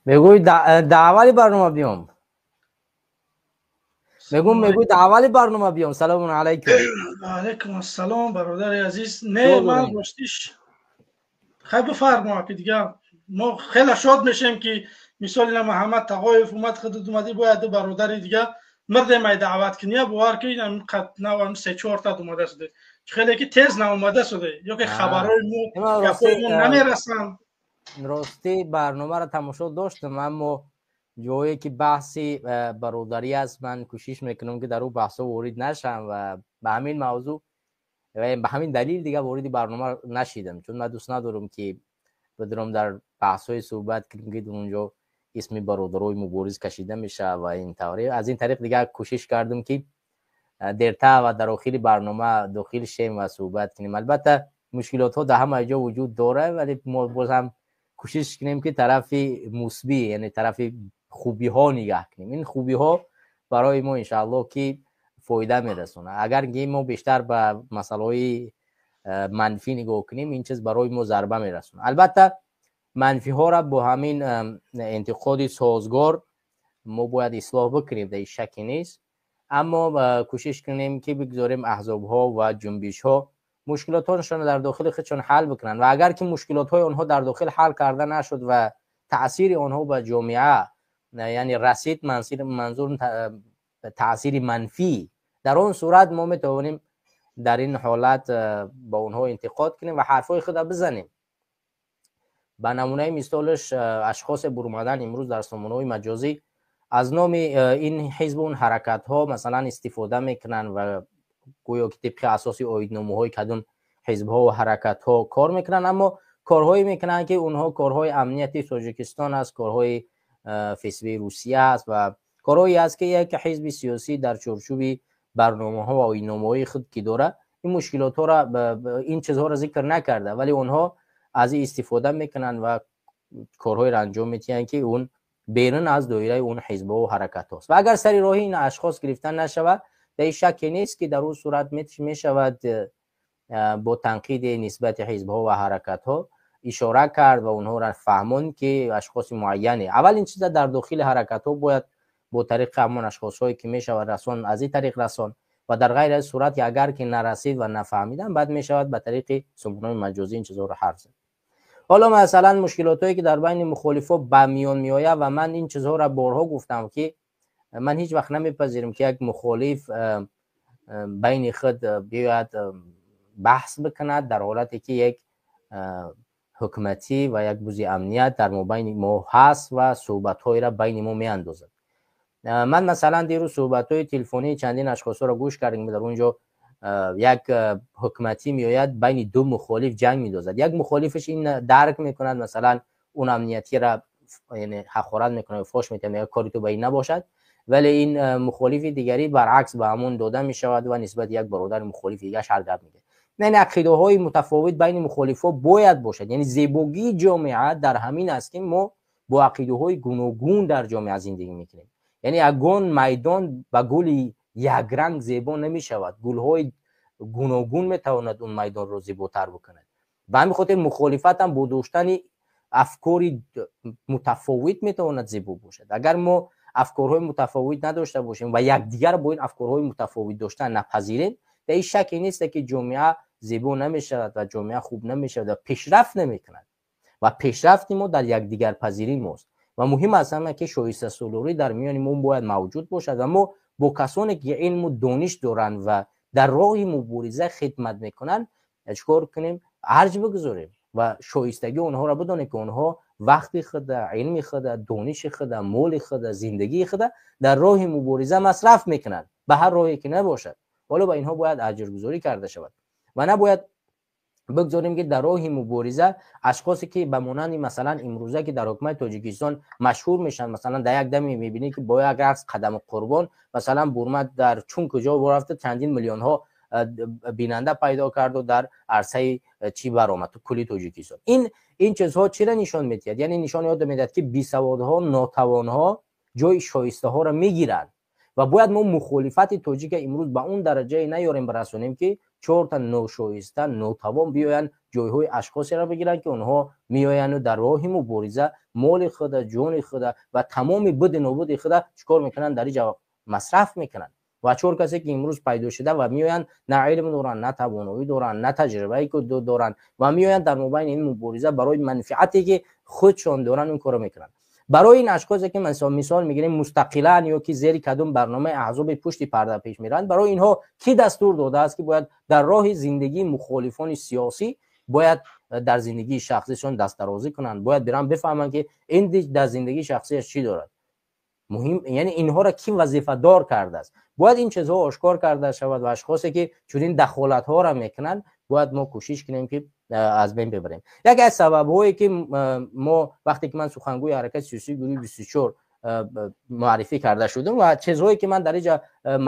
Мегӯй, дар аввали барнома биём. Мегӯм, мегӯй, дар аввали барнома биём. Салому алайкум. Алайкум ассалом, бародари азиз. Не, ман ростиш, хай, бифармо, ки дига мо хеле шод мешем, ки мисол ина Муҳаммад Тағоев омад, худат омадӣ, бояд ду бародари дига мирдем ай даъват кунӣ. Бовар ки қад се чорта омада шуде, хеле ки тез наомада шуде ё ки хабарҳои мо, гапҳои мо намерасанд. Ростӣ, барномаро тамошо доштам, аммо ҷое ки баҳси бародарӣ аст, ман кӯшиш мекунам, ки дар ӯ баҳсҳо ворид нашам ва ба ҳамин мавзӯъ, ба ҳамин далил дига вориди барнома нашидам, чун ман дӯст надорам, ки бидурам дар баҳсҳои суҳбат кунем, ки унҷо исми бародарои мубориз кашида мешавад ва ин тавре. Аз ин тариқ дигар кӯшиш кардам, ки дертар ва дар охири барнома дохил шем ва суҳбат кунем. Албатта, мушкилотҳо дар ҳама ҷо вуҷуд дорад, вале мо боз ҳам кӯшиш кунем, ки тарафи мусбӣ, яъне тарафи хубиҳо нигаҳ кунем. Ин хубиҳо барои мо, иншааллоҳ, ки фоида мерасонад. Агар ки мо бештар ба масъалаҳои манфӣ нигоҳ кунем, ин чиз барои мо зарба мерасонад. Албатта, манфиҳоро бо ҳамин интиқоди созгор мо бояд ислоҳ бикунем, дар шакке нест, аммо кӯшиш кунем, ки бигзорем аҳзобҳо ва ҷунбишҳо мушкилотҳояшонро дар дохили худшон ҳал бикунанд ва агар ки мушкилотҳои онҳо дар дохил ҳал карда нашуд ва таъсири онҳо ба ҷомеа, яъне расид, манзур таъсири манфӣ, дар он сурат мо метавонем дар ин ҳолат ба онҳо интиқод кунем ва ҳарфҳои худро бизанем. Ба намунаи мисолаш, ашхосе бурмадан имрӯз дар сомонаҳои маҷозӣ аз номи ин ҳизбу он ҳаракатҳо, масалан, истифода мекунанд ва гӯё ки тибқи асоси оидномаҳои кадом ҳизбҳо ва ҳаракатҳо кор мекунанд, аммо корҳое мекунанд, ки онҳо корҳои амнияти Тоҷикистон аст, корҳои ФСБ Русия аст ва корҳое аст, ки як ҳизби сиёсӣ дар чорчӯби барномаҳо ва оидномаҳои худ ки дорад, ин мушкилотҳоро, ин чизҳоро зикр накарда, вале онҳо аз ин истифода мекунанд ва корҳоеро анҷом медиҳанд, ки он берун аз доираи он ҳизбҳо ва ҳаракатҳост. Ва агар сари роҳи ин ашхос гирифта нашавад, дар ин шакке нест, ки дар он сурат мешавад бо танқиди нисбати ҳизбҳо ва ҳаракатҳо ишора кард ва онҳоро фаҳмонд, ки ашхоси муайяне. Аввал ин чиза дар дохили ҳаракатҳо бояд бо тариқи ҳамон ашхосҳое ки мешавад расон, аз ин тариқ расон ва дар ғайри аз сурат, агар ки нарасид ва нафаҳмидан, баъд мешавад ба тариқи сомонаҳои маҷозӣ ин чизҳоро ҳарф зад. Ҳоло, масалан, мушкилотҳое ки дар байни мухолифо ба миён меояд, ва ман ин чизҳоро борҳо гуфтам, ки ман ҳеҷ вақт намепазирам, ки як мухолиф байни худ биёяд баҳс бикунад, дар ҳолате ки як ҳукуматӣ ва як бузи амният дар мобайни мо ҳаст ва суҳбатҳоеро байни мо меандозад. Ман, масалан, дирӯз суҳбатҳои телефонии чандин ашхосҳоро гӯш кардем. Дар он ҷо як ҳукуматӣ меояд, байни ду мухолиф ҷанг медозад. Як мухолифаш ин дарк мекунад, масалан, он амниятиро, яъне ҳақорат мекунад, фош метиҳад, мегӯяд, кори ту ба ин набошад, вале ин мухолифи дигарӣ баръакс ба ҳамон дода мешавад ва нисбати як бародари мухолифи дигараш ҳар гап мегӯяд. Яъне ақидаҳои мутафовит байни мухолифҳо бояд бошад. Яъне зебогии ҷомеа дар ҳамин аст, ки мо бо ақидаҳои гуногун дар ҷомеа зиндагӣ мекунем. Яъне ягон майдон ба гули якранг зебо намешавад, гулҳои гуногун метавонад он майдонро зеботар бикунад. Ба ҳамин хотир мухолифатам бо доштани афкори мутафовит метавонад зебо бошад. Агар мо афкорҳои мутафовит надошта бошем ва якдигар бо ин афкорҳои мутафовит доштан напазирем, дар ин шакке нест, ки ҷомеа зебо намешавад ва ҷомеа хуб намешавад ва пешрафт намекунад. Ва пешрафти мо дар якдигарпазирӣ мост ва муҳим аст ҳама, ки шоистасолорӣ дар миёни мо бояд мавҷуд бошад ва мо бо касоне ки илму дониш доранд ва дар роҳи мубориза хидмат мекунанд, чикор кунем? Арҷ бигузорем ва шоистагии онҳоро бидонем, ки онҳо вақти худа, илми худа, дониши худа, моли худа, зиндагии худа дар роҳи мубориза масраф мекунанд, ба ҳар роҳе ки набошад. Ҳоло ба инҳо бояд аҷргузорӣ карда шавад ва набояд бигзорем, ки дар роҳи мубориза ашхосе ки ба монанди, масалан, имрӯза ки дар ҳукумати Тоҷикистон машҳур мешаванд, масалан, дар як даме мебинед, ки бо як рақс қадаму қурбон, масалан, бурмад дар чун куҷо рафта, чандин миллионҳо бинанда пайдо карду дар арсаи чӣ баромад, кулли Тоҷикистон. Ин чизҳо чиро нишон медиҳад? Яъне нишон ёд медиҳад, ки бисаводҳо, нотавонҳо ҷои шоистаҳоро мегиранд ва бояд мо мухолифати тоҷика имрӯз ба он дараҷае наёрем, барасонем, ки чорта ношоиста, нотавон биёянд, ҷойҳои ашхосеро бигиранд, ки онҳо меоянду дар роҳи мубориза моли худа, ҷони худа ва тамоми буди нобуди худа чикор мекунанд, дар инҷа масраф мекунанд. Ва чор касе ки имрӯз пайдо шуда ва меоянд, на илм доранд, на тавоноӣ доранд, на таҷрибае ки доранд ва меоянд дар мобайни ин мубориза барои манфиате ки худшон доранд, ин корро мекунанд. Барои ин ашхосе ки мисол мегирем, мустақилан ё ки зери кадом барномаи аҳзоби пушти парда пеш мераванд, барои инҳо кӣ дастур додааст, ки бояд дар роҳи зиндагии мухолифони сиёсӣ бояд дар зиндагии шахсишон дастдарозӣ кунанд, бояд биран бифаҳманд, ки ин дар зиндагии шахсияш чӣ дорад? Муҳим, яъне инҳоро кӣ вазифадор кардааст? Бояд ин чизҳо ошкор карда шавад ва ашхосе ки чунин дахолатҳоро мекунанд, бояд мо кӯшиш кунем, ки аз байн бибарем. Яке аз сабабҳое ки мо, вақте ки ман сухангӯи ҳаракати сиёсии гурӯҳи 24 муаррифӣ карда шудам ва чизҳое ки ман дар инҷа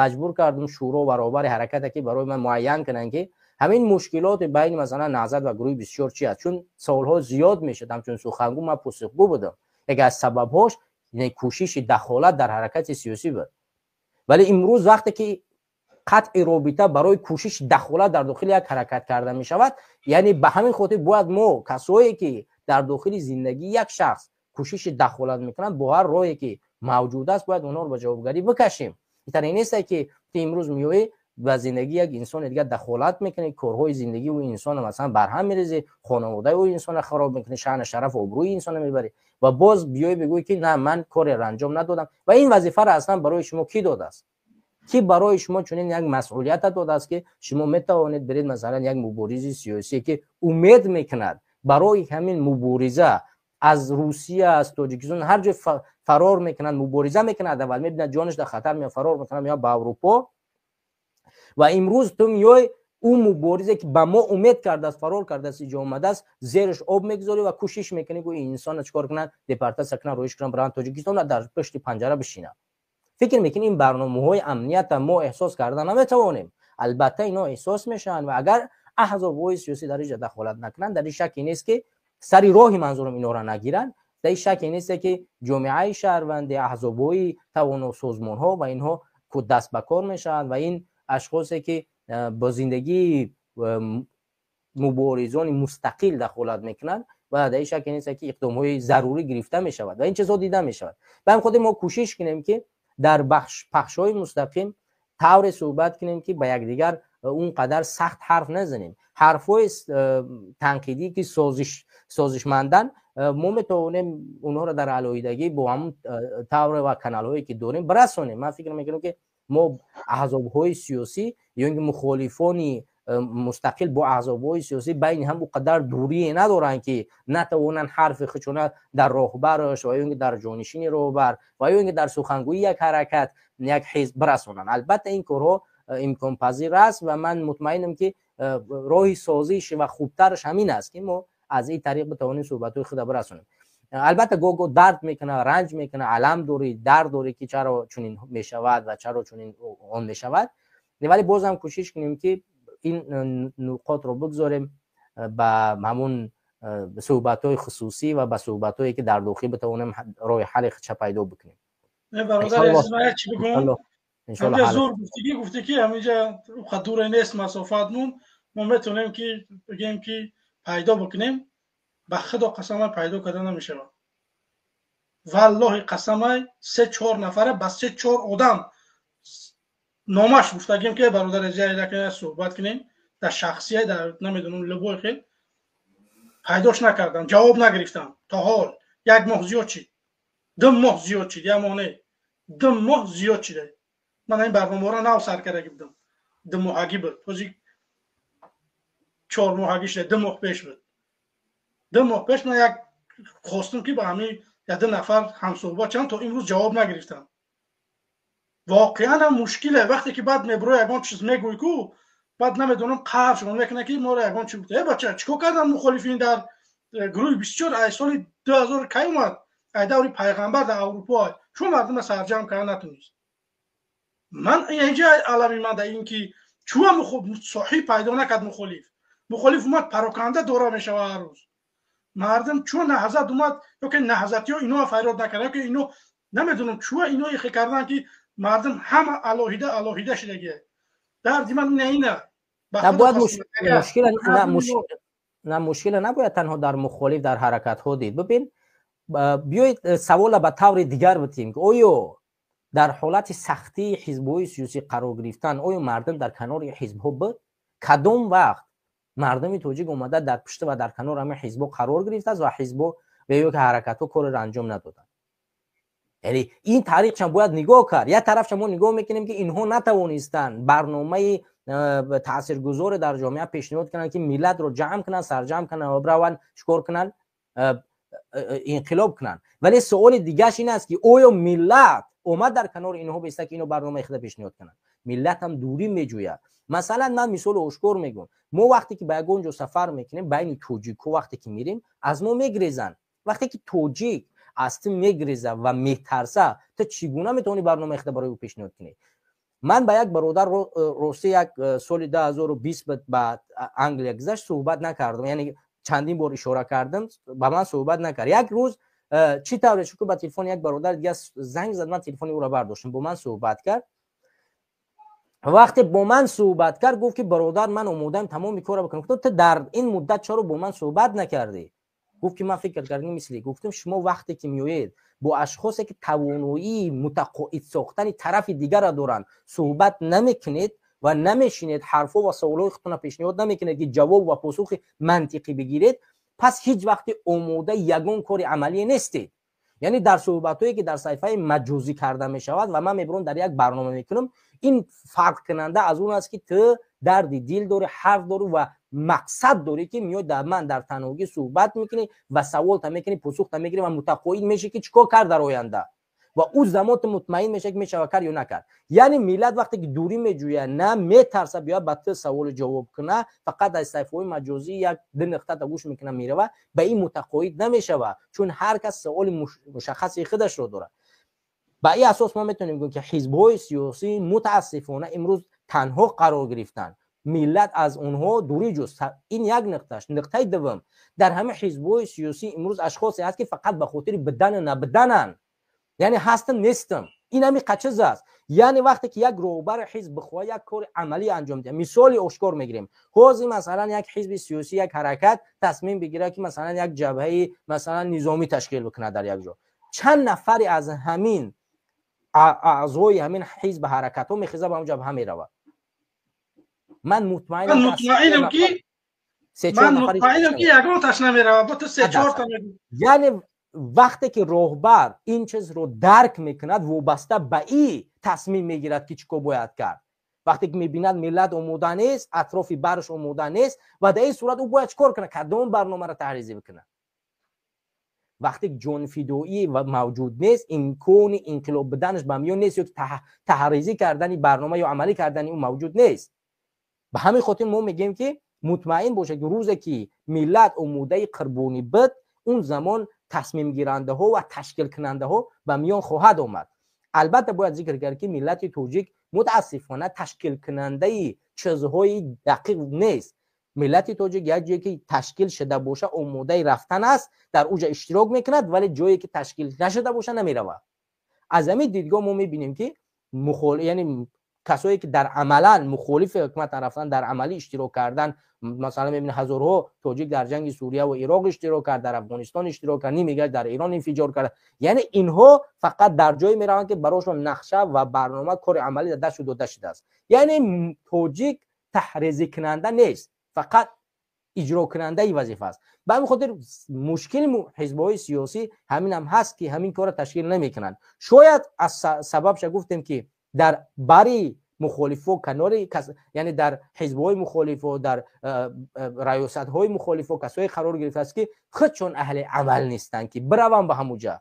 маҷбур кардам шӯро ва роҳбари ҳаракате ки барои ман муайян кунанд, ки ҳамин мушкилоти байни, масалан, Наҳзат ва гурӯҳи 24 чи аст, чун саволҳо зиёд мешуд, ҳамчун сухангӯ ман посухгӯ будам. Яке аз сабабҳош кӯшиши дахолат дар ҳаракати сиёсӣ буд. Вале имрӯз вақте ки қатъи робита барои кӯшиши дахолат дар дохили як ҳаракат карда мешавад, яъне ба ҳамин хотир бояд мо касое ки дар дохили зиндагии як шахс кӯшиши дахолат мекунанд, бо ҳар роҳе ки мавҷуд аст, бояд онҳоро ба ҷавобгарӣ бикашем. Итаре несте ки ту имрӯз меоӣ, ба зиндагии як инсони дигар дахолат мекунӣ, корҳои зиндагии ӯ инсона, масалан, барҳам мерезӣ, хонаводаи ӯ инсона хароб мекунӣ, шаъну шарафу обрӯи инсона мебарӣ ва боз биёй бигӯӣ, ки на, ман кореро анҷом надодам. Ва ин вазифаро аслан барои шумо кӣ додааст? Кӣ барои шумо чунин як масъулията додааст, ки шумо метавонед биред, масалан, як муборизи сиёсие ки умед мекунад, барои ҳамин мубориза аз Русия, аз Тоҷикистон, ҳар ҷой фарор мекунад, мубориза мекунад, аввал мебинад, ҷонаш дар хатар меояд, фарор мекунад, меояд ба Аврупо. Ва имрӯз ту меёй, ӯ муборизе ки ба мо умед кардааст, фарор кардааст, иҷо омадааст, зераш об мегузорӣ ва кӯшиш мекунӣ, ки инсонро чикор кунанд, депортатсия кунанд, роҳиш кунанд, баранд Тоҷикистон, дар пушти панҷара бишинанд. Фикр мекунӣ, ин барномаҳои амнията мо эҳсос карда наметавонем? Албатта, ино эҳсос мешаванд ва агар аҳзобҳои сиёсӣ дар инҷа дахолат накунанд, дар ин шаке нест, ки сари роҳи манзурам инора нагиранд, дар ин шаке нест, ки ҷомеаи шаҳрвандӣ, аҳзобҳои тавоно, созмонҳо ва инҳо даст ба кор мешаванд ва ин ашхосе ки бо зиндагии муборизони мустақил дахолат мекунанд ва дар ин шаке нест, ки иқдомҳои зарурӣ гирифта мешавад ва ин чизҳо дида мешавад. Ба ҳамин хотир мо кӯшиш кунем, ки дар пахшҳои мустақим тавре суҳбат кунем, ки ба якдигар он қадар сахт ҳарф назанем. Ҳарфҳои танқидӣ ки созишманданд, мо метавонем онҳоро дар алоҳидагӣ бо ҳамун тавре ва каналҳое ки дорем бирасонем. Ман фикр мекунам, ки мо аҳзобҳои сиёсӣ ё ин ки мухолифони мустақил бо аҳзобҳои сиёсӣ байни ҳам он қадар дурие надоранд, ки натавонанд ҳарфи худшона дар роҳбараш ва ё ин ки дар ҷонишини роҳбар ва ё ин ки дар сухангӯи як ҳаракат, як ҳизб бирасонанд. Албатта, ин корҳо имконпазир аст ва ман мутмаинам, ки роҳи созиш ва хубтараш ҳамин аст, ки мо аз ин тариқ битавонем суҳбатҳои худро бирасонем. Албатта, гоҳ-гоҳ дард мекунад, ранҷ мекунад, алам дорӣ, дард дорӣ, ки чаро чунин мешавад ва чаро чунин он мешавад, вале бозам кӯшиш кунем, ки ин нуқотро бигзорем ба ҳамун суҳбатҳои хусусӣ ва ба суҳбатҳое ки дар дохил битавонем роҳи ҳалли худша пайдо бикунем. Бародар азиз, ман як чӣ бигӯм. Зур гуфтигӣ, гуфтӣ, ки ҳаминҷа дуре нест масофатмон, мо метавонем, ки бигем, ки пайдо бикунем. Ба худо қасамай, пайдо карда намешавад. Валлоҳи қасамай, се чор нафара ба се чор одам номаш гуфтагим, ки бародар, суҳбат кунем дар шахсия, дар намедонам, любой хел пайдош накардам, ҷавоб нагирифтам. То ҳол як моҳ зиёд шид, 2 моҳ зиёд шид, як моҳ не, 2 моҳ зиёд шида. Ман ин барномаро нав сар кардаги будам, 2 моҳагӣ буд, ҳозир 4 моҳагӣ шуда. 2 моҳ пеш буд. 2 моҳ пеш ман як хостум, ки ба ҳамин як ду нафар ҳамсӯҳбат шавам, то имрӯз ҷавоб нагирифтам. Воқеан ҳам мушкиле. Вақте ки баъд мебуро, ягон чиз мегӯй ку, баъд намедонам, қаҳр шумо мекунад, ки моро ягон чи гуфта. Э бача, чикор кардан мухолифин дар гурӯҳи 24? Ай соли 2000 кай омад, ай даври пайғамбар дар Аврупо чун мардума сарҷамъ карда натунист. Ман инҷа алами ман дар ин ки чӯа соҳиб пайдо накард. Мухолиф омад, пароканда дора мешава ҳар рӯз. Мардум чӯ Наҳзат омад ё ки наҳзатиё ино файрод накард, ё ки ино намедонам чӯа ино ихе кардан, ки мардум ҳама алоҳида алоҳида шидагия. Дарди ман ина ина. На, мушкила набояд танҳо дар мухолиф, дар ҳаракатҳо дид. Бибин, Биёед, савола ба таври дигар битем: оё дар ҳолати сахтии ҳизбҳои сиёсӣ қарор гирифтан, оё мардум дар канори ҳизбҳо буд? Кадом вақт мардуми тоҷик омада дар пушта ва дар канори ҳамин ҳизбҳо қарор гирифтааст ва ҳизбҳо ва ё ки ҳаракатҳо кореро анҷом надоданд? Яъне ин тариқшам бояд нигоҳ кард. Як тарафша мо нигоҳ мекунем, ки инҳо натавонистанд барномаи таъсиргузоре дар ҷомеа пешниҳод кунанд, ки миллатро ҷамъ кунанд, сарҷамъ кунанд ва бираванд, чикор кунанд, инқилоб кунанд. Вале суоли дигараш ин аст, ки оё миллат омад дар канори инҳо биста, ки ино барномаи худа пешниҳод кунанд? Миллат ҳам дурӣ меҷӯяд. Масалан, ман мисоли ошкор мегӯям: мо вақте ки ба ягон ҷо сафар мекунем, байни тоҷикҳо вақте ки мирем, аз мо мегрезанд. Вақте ки тоҷик аз ту мегреза ва метарса, ту чӣ гуна метавонӣ барномаи худа барои ӯ пешниҳод кунӣ? Ман ба як бародар, рости, як соли 2020 ба Англия гузашт, суҳбат накардам. Яъне чандин бор ишора кардам, ба ман суҳбат накард. Як рӯз чӣ тавре шуд, ба телефони як бародар дига занг зад, ман телефони ӯро бардоштам, бо ман суҳбат кард. Вақте бо ман суҳбат кард, гуфт, ки бародар, ман омодаам тамоми корро бикунам. Гуфтам: ту дар ин муддат чаро бо ман суҳбат накардӣ? Гуфт, ки ман фикр кардам мисли. Гуфтам: шумо вақте ки меоед, бо ашхосе ки тавоноии мутақоид сохтани тарафи дигарро доранд, суҳбат намекунед ва намешинед, ҳарфҳо ва саволҳои худтонро пешниҳод намекунед, ки ҷавоб ва посухи мантиқӣ бигиред, пас ҳеҷ вақте омодаи ягон кори амалие нестед. Яъне дар суҳбатҳое, ки дар саҳифаи маҷозӣ карда мешавад ва ман мебурам, дар як барнома мекунам, ин фарқкунанда аз он аст, ки ту дарди дил дорӣ, ҳарф дорӣ ва мақсад дорӣ, ки меои дар ман дар танҳогӣ суҳбат мекунӣ ва саволта мекунӣ, посухта мегирӣ ва мутақоид мешӣ, ки чӣ кор кард дар оянда, ва ӯ замон ту мутмаин мешавӣ, ки мешава кард ё накард. Яъне миллат вақте ки дурӣ меҷӯяд, на метарса биёяд ба ту саволу ҷавоб куна, фақат аз саҳифаҳои маҷозӣ як ду нуқтата гӯш мекуна, мерава, ба ин мутақоид намешава, чун ҳар кас саволи мушаххаси худашро дорад. Ба ин асос мо метавонем гӯем, ки ҳизбҳои сиёсӣ мутаассифона имрӯз танҳо қарор гирифтанд, миллат аз онҳо дурӣ ҷуст. Ин як нуқташ. Нуқтаи дуввум: дар ҳамаи ҳизбҳои сиёсӣ имрӯз ашхосе ҳаст, ки фақат ба хотири бидану набидананд, яъне ҳастам, нестам, ин ҳами чиз аст. Яъне вақте ки як роҳбари ҳизб бихоҳад як кори амалӣ анҷом диҳад, мисоли ошкор мегирем: ҳозир масалан як ҳизби сиёсӣ, як ҳаракат тасмим бигирад, ки масалан як ҷабҳаи масалан низомӣ ташкил бикунад дар як ҷо, чанд нафаре аз ҳамин аъзои ҳамин ҳизб, ҳаракатҳо мехеза, ба он ҷабҳа меравад? Ман мутмаинам ки ягонташ намеравад, бо ту се чорта. Яъне вақте ки роҳбар ин чизро дарк мекунад, вобаста ба и тасмим мегирад, ки чӣ кор бояд кард. Вақте ки мебинад, миллат омода нест, атрофи барш омода нест, ва дар ин сурат ӯ бояд чӣ кор кунад, кадом барномаро таҳризӣ бикунад? Вақте ҷонфидоӣ мавҷуд нест, имкони инқилоб буданаш ба миён нест ё ки таҳризӣ кардани барнома ё амалӣ кардани ӯ мавҷуд нест. Ба ҳамин хотир мо мегӯем, ки мутмаин бошад, ки рӯзе ки миллат омодаи қурбонӣ буд, он замон тасмимгирандаҳо ва ташкилкунандаҳо ба миён хоҳад омад. Албатта, бояд зикр кард, ки миллати тоҷик мутаассифона ташкилкунандаи чизҳои дақиқ нест. Миллати тоҷик як ҷое ки ташкил шуда боша, омодаи рафтан аст, дар уҷа иштирок мекунад, вале ҷое ки ташкил нашуда боша, намеравад. Аз ҳамин дидгоҳ мо мебинем, ки яъне касое ки дар амалан мухолифи ҳукумат рафтан, дар амалӣ иштирок кардан, масалан, мебинем, ҳазорҳо тоҷик дар ҷанги Сурия ва Ироқ иштирок кард, дар Афғонистон иштирок кард, нимигаш дар Эрон инфиҷор кард. Яъне инҳо фақат дар ҷое мераванд, ки барошон нақша ва барнома, кори амалӣ дар дастшон дода шудааст. Яъне тоҷик таҳрезикунанда нест, фақат иҷрокунандаи вазифа аст. Ба ҳамин хотир мушкили ҳизбҳои сиёсӣ ҳамин ҳам ҳаст, ки ҳамин корро ташкил намекунанд. Шояд аз сабабша гуфтем, ки дар бари мухолифо, канори, яъне дар ҳизбҳои мухолифо, дар раёсатҳои мухолифо касое қарор гирифтааст, ки худшон аҳли амал нестанд, ки бираванд ба ҳамуҷа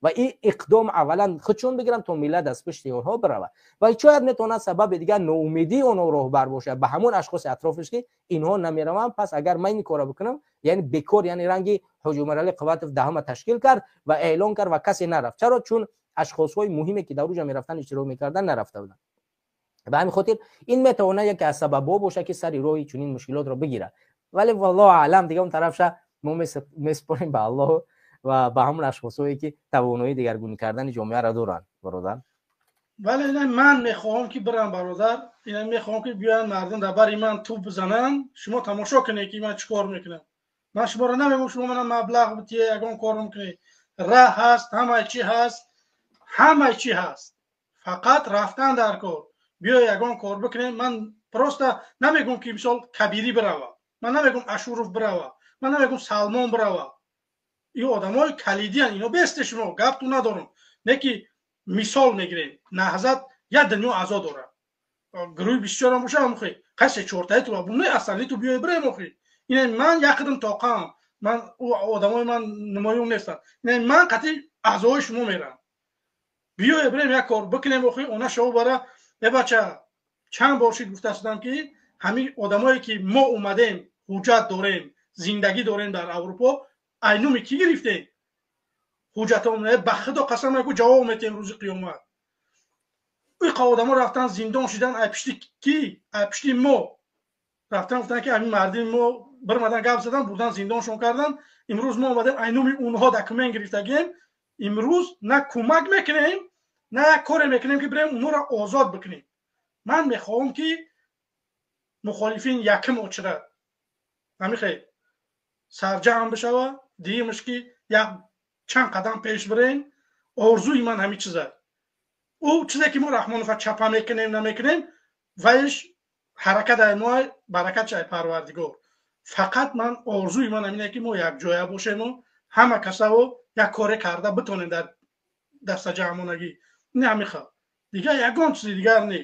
ва ин иқдом аввалан худшон бигиранд, то миллат аз пушти онҳо биравад. Ва шояд метавонад сабаби дигар ноумедии онҳо роҳбар бошад ба ҳамон ашхоси атрофиш, ки инҳо намераванд, пас агар ман ин корро бикунам, яъне бекор. Яъне ранги Ҳоҷи Умарали Қувватов даҳама ташкил кард ва эълон кард ва касе нарафт. Чаро? Чун ашхосҳои муҳиме, ки дар уҷа мерафтанд, иштирок мекарданд, нарафта буданд. Ба ҳамин хотир ин метавонад яке аз сабабҳо бошад, ки сари роҳи чунин мушкилотро бигирад. Вале валлоҳу аълам, дига он тарафша мо месупорем ба Аллоҳ ва ба ҳамон ашхосҳое, ки тавоноии дигаргунӣ кардани ҷомеаро доранд, бародар. Бале, ина ман мехоҳам, ки бирам, бародар, ина мехоҳам, ки биёянд мардум, дар бари ман тӯб бизананд, шумо тамошо кунед, ки ман чӣ кор мекунам. Ман шуморо намегӯм, шумо мана маблағ битие, ягон кор мекунед. Раҳ ҳаст, ҳамаи чӣ ҳаст, ҳамаи чӣ ҳаст, фақат рафтан дар кор. Биё, ягон кор бикунем. Ман просто намегӯм, ки мисол Кабирӣ бирава, ман намегӯм Ашуров бирава, ман намегӯм Салмон бирава. Ин одамои калидиян, ино бесте, шумо гапту надорум. Не ки мисол мегирем, Наҳзат як дунё аъзо дорад, гурӯҳи 24-ам боша, охи қасе чортаи ту не асали ту биёй, бирем. Охи, ина ман якидим тоқам, ман одамои ман намоён нестанд. Ина ман қатъи аъзои шумо мерам, биёе, бирем, як кор бикунем. Охи, она шоу бара. Э бача, чанд бор шид гуфта шудам, ки ҳамин одамое ки мо омадем, ҳуҷҷат дорем, зиндагӣ дорем дар Аврупо, айнуми кӣ гирифтем ҳуҷҷатон? Ба Худо қасам, яку ҷавоб метиҳем рӯзи қиёмат. Иқа одамо рафтан, зиндон шидан, ай пишти кӣ? Ай пишти мо рафтан, гуфтан, ки ҳамин мардими мо бирмадан, гап задан, бурдан, зиндоншон кардан. Имрӯз мо омадем, айнуми онҳо документ гирифтагием. Имрӯз на кӯмак мекунем, на як коре мекунем, ки бирем, онҳоро озод бикунем. Ман мехоҳам, ки мухолифин якм очирад, ҳамихе сарҷамъ бишава, дуюмаш, ки як чанд қадам пеш бирем. Орзуи ман ҳамин чиза. Ӯ чизе ки мо Раҳмонова чапа мекунем, намекунем, вайш ҳаракат ай мо, баракат ай Парвардигор. Фақат ман орзуи ман ҳамине, ки мо якҷоя бошему ҳама касаво як коре карда битонем дар дастаҷамъонагӣ. Не, ҳамиха, дигар ягон чизи дигар не.